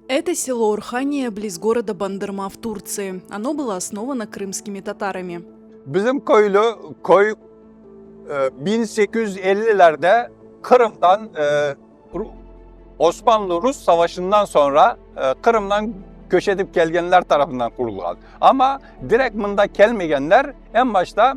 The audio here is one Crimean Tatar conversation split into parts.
Это село Орхания близ города Бандырма в Турции. Оно было основано крымскими татарами. Bizim köylü, köy 1850-lerde Qırımdan Osmanlı-Rus savaşından soñra Qırımdan köç etip kelgenler tarafından qurulğan. Amma direkt mında kelmegenler, eñ başta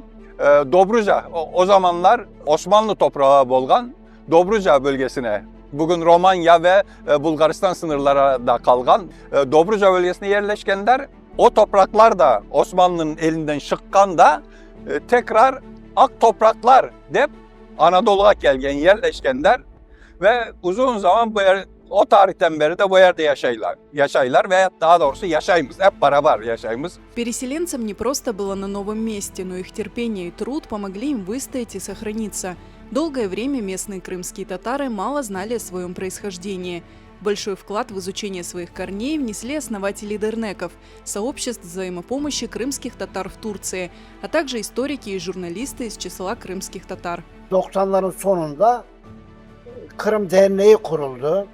Dobruca, o zamanlar Osmanlı toprağı bolğan Dobruca bölgesine, bugün Romanya ve Bulğaristan sıñırlarında qalğan Dobruca bölgesine yerleşkenler. O topraqlar da Osmanlınıñ elinden şıqqanda tekrar Aq topraqlar dep Anadoluğa kelgen, yerleşkenler ve uzun zaman bu yer, o tarihten beri de bu yerde yaşaylar, yaşaylar ve daa doğrusı yaşaymız, ep beraber yaşaymız. Переселенцам не просто было на новом месте, но их терпение и труд помогли им выстоять и сохраниться. Долгое время местные крымские татары мало знали о своем происхождении. Большой вклад в изучение своих корней внесли основатели дернеков, сообществ взаимопомощи крымских татар в Турции, а также историки и журналисты из числа крымских татар. 90'ların sonunda Kırım Derneği kuruldu.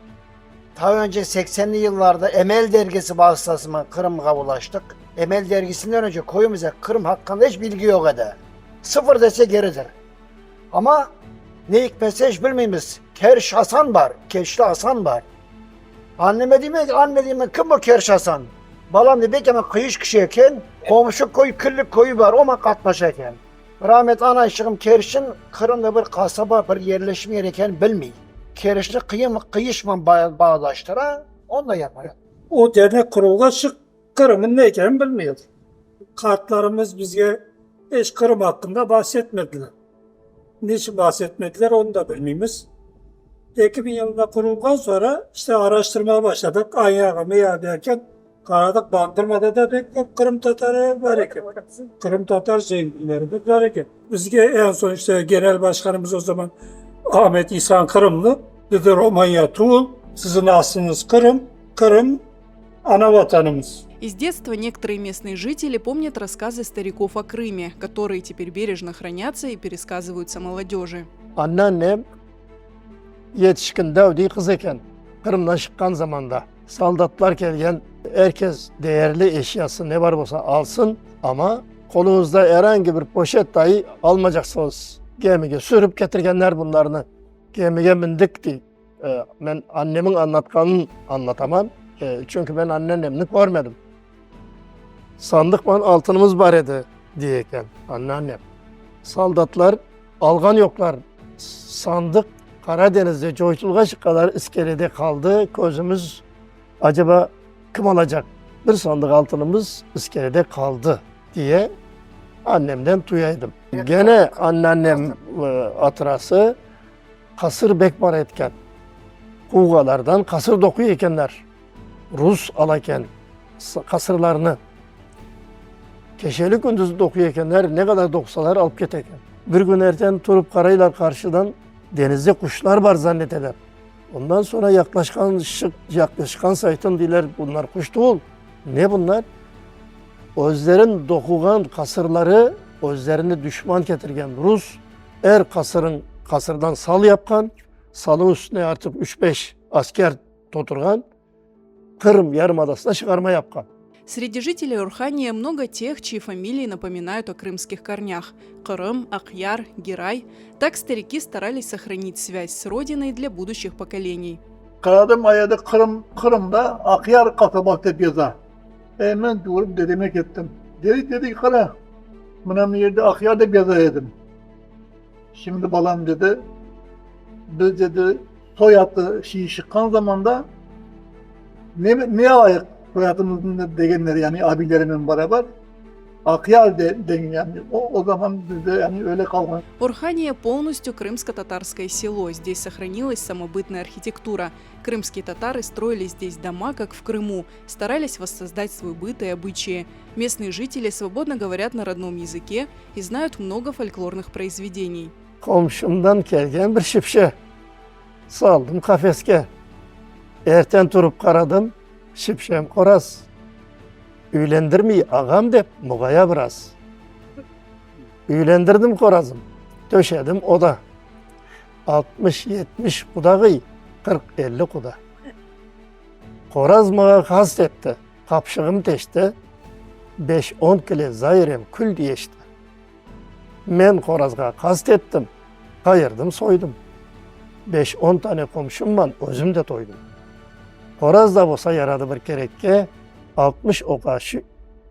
Ta önce 80'li yıllarda Emel Dergisi vasıtasıyla Kırım'a ulaştık. Emel Dergisi'nden önce köyümüze Kırım hakkında hiç bilgi yok idi. Sıfır dese geridir. Ama ne hikmetse hiç bilmeymiz. Kerş Hasan var, Keşli Hasan var. Anneme diyeyim ki, anne diyeyim kim bu Kerş Hasan? Balam diye belki ama kıyış kişi eken, komşu koy, Kirlik koyu var, o qatnaş eken. Rahmet anayşığım Kerş'in Kırım'da bir kasaba, bir yerleşim yeri eken bilmey. Kerş'ni qıyım, qıyışman bağdaştıra, onu da yapar. O dernek kurulğaç Kırım'ın ne ekenini bilmiyor. Kartlarımız bizge hiç Kırım hakkında bahsetmediler. Niçin bahsetmediler onu da bilmeymiz. 2000 yılında kurulgan sonra işte araştırmaya başladık. Ayağa meya derken karadık Bandırma'da da pek çok Kırım Tatarı var eken. Kırım Tatar zenginleri de var eken. Bizge en son işte genel başkanımız o zaman Ahmet İhsan Kırımlı dedi Romanya Tuğul sizin aslınız Kırım. Kırım ana vatanımız. Из детства некоторые местные жители помнят рассказы стариков о Крыме, которые теперь бережно хранятся и пересказываются молодежи. Anneannem yetişkin devdiy qız eken. Qırımdan şıqqan zamanda soldatlar kelgen, er kes değerli eşyası ne bar bolsa alsın, amma qoluñızda er angi bir poşet dahi almacaqsıñız. Gemige sürip ketirgenler bunlarnı. Gemige mindik, dey. Men annemiñ añlatqanın añlatamam, çünki men anneannemni körmedim. Sandıqman altınımız bar edi, dey eken anneannem. Soldatlar alğan yoqlar. Sandıq Qara deñizde coytulğaç qadar iskelede qaldı, közümiz, aceba, kim alacaq? Bir sandıq altınımız iskelede qaldı, diye annemden tuyaydım. Gene anneannem hatırası. Qasır bek bar etken. Quğalardan qasır doquy ekenler. Rus ala eken qasırlarnı. Keşeli kündüz doquy ekenler, ne qadar doqusalar alıp kete eken. Bir kün erten turıp qaraylar qarşıdan denizde quşlar bar zanneteler. Ondan sonra yaqlaşqan yaqlaşqan saytın deyler bunlar quş tuvul. Ne bunlar? Özlerin doquğan qasırları özlerine düşman ketirgen rus Er qasırıñ qasırdan sal yapqan, salın üstüne artıq üç-beş asker toturğan, Qırım yarımadasına çıqarma yapqan. Среди жителей Орхания много тех, чьи фамилии напоминают о крымских корнях – Кырым, Акъяр, Герай. Так старики старались сохранить связь с родиной для будущих поколений. Qaradım ayada Qırım, Qırımda Aqyar qasabası dep yaza. E, men turıp dedeme kettim. Dedi, dedi ki, qara, mına bu yerde Aqyar dep yaza edim. Şimdi balam dedi, biz dedi, soyatı şeyi şıqqan zamanda ne, ne alayıq soyatımıznı degenler, yani abilerimle beraber. Aqyar de, degen yani o, o zaman bizde yani öyle qalğan. Орхания полностью крымско-татарское село. Здесь сохранилась самобытная архитектура. Крымские татары строили здесь дома, как в Крыму, старались воссоздать свой быт и обычаи. Местные жители свободно говорят на родном языке и знают много фольклорных произведений. Qomşumdan kelgen bir şipşe saldım qafeske. Erten turıp qaradım, şipşem qoraz. Üylendirmey ağam dep muğaya biraz. Üylendirdim qorazım, töşedim oda. 60-70 qudağıy, 40-50 quda. Qoraz mağa qast etti, qapşığım teşti, Beş-on kile zairem kül yeşti. Men qorazğa qast ettim, qayırdım soydım, Beş-on tane qomşumman özüm de toydım. Qoraz da bolsa yaradı bir kerekke, 60 oqa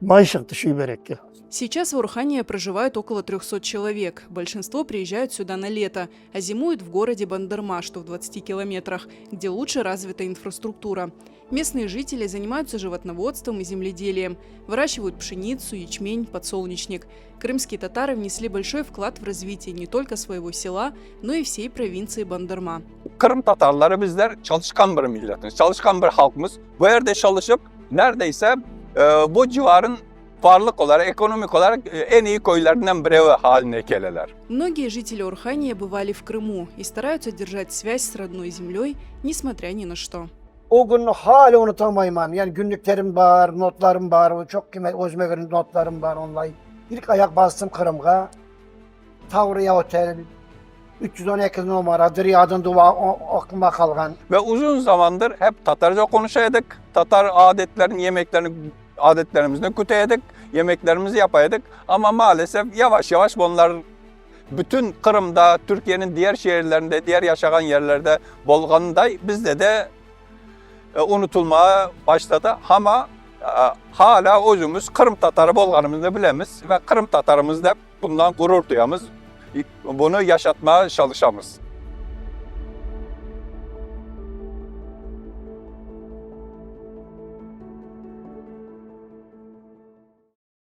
may şıqtı şüyberekke. Сейчас в Орхание проживают около 300 человек. Большинство приезжают сюда на лето, а зимуют в городе Бандырма, что в 20 километрах, где лучше развита инфраструктура. Местные жители занимаются животноводством и земледелием, выращивают пшеницу, ячмень, подсолнечник. Крымские татары внесли большой вклад в развитие не только своего села, но и всей провинции Бандырма. Kırım Tatarları bizler çalışkan bir milletimiz, çalışkan bir halkımız. Bu yerde çalışıp neredeyse e, bu civarın varlık olarak, ekonomik olarak e, en iyi köylerinden biri haline keleler. Многие жители Орхания бывали в Крыму и стараются держать связь с родной землей, несмотря ни на что. O günü hala unutamayım. Yani günlüklerim var, notlarım var. Çok kıymetli özüme göre notlarım var onlar. İlk ayak bastım Kırım'a. Tavriya Otel, 312 numara, Dryadın duva o, aklıma kalgan. Ve uzun zamandır hep Tatarca konuşaydık. Tatar adetlerini, yemeklerini, adetlerimizni küteydik, yemeklerimizi yapaydık. Ama maalesef yavaş yavaş bunlar bütün Kırım'da, Türkiye'nin diğer şehirlerinde, diğer yaşayan yerlerde bolğanday bizde de e, unutulmaya başladı. Ama e, hala özümüz Kırım Tatarı bolğanımızı bilemiz ve Kırım Tatarımız da bundan gurur duyamız. Bunu yaşatmaya çalışamız.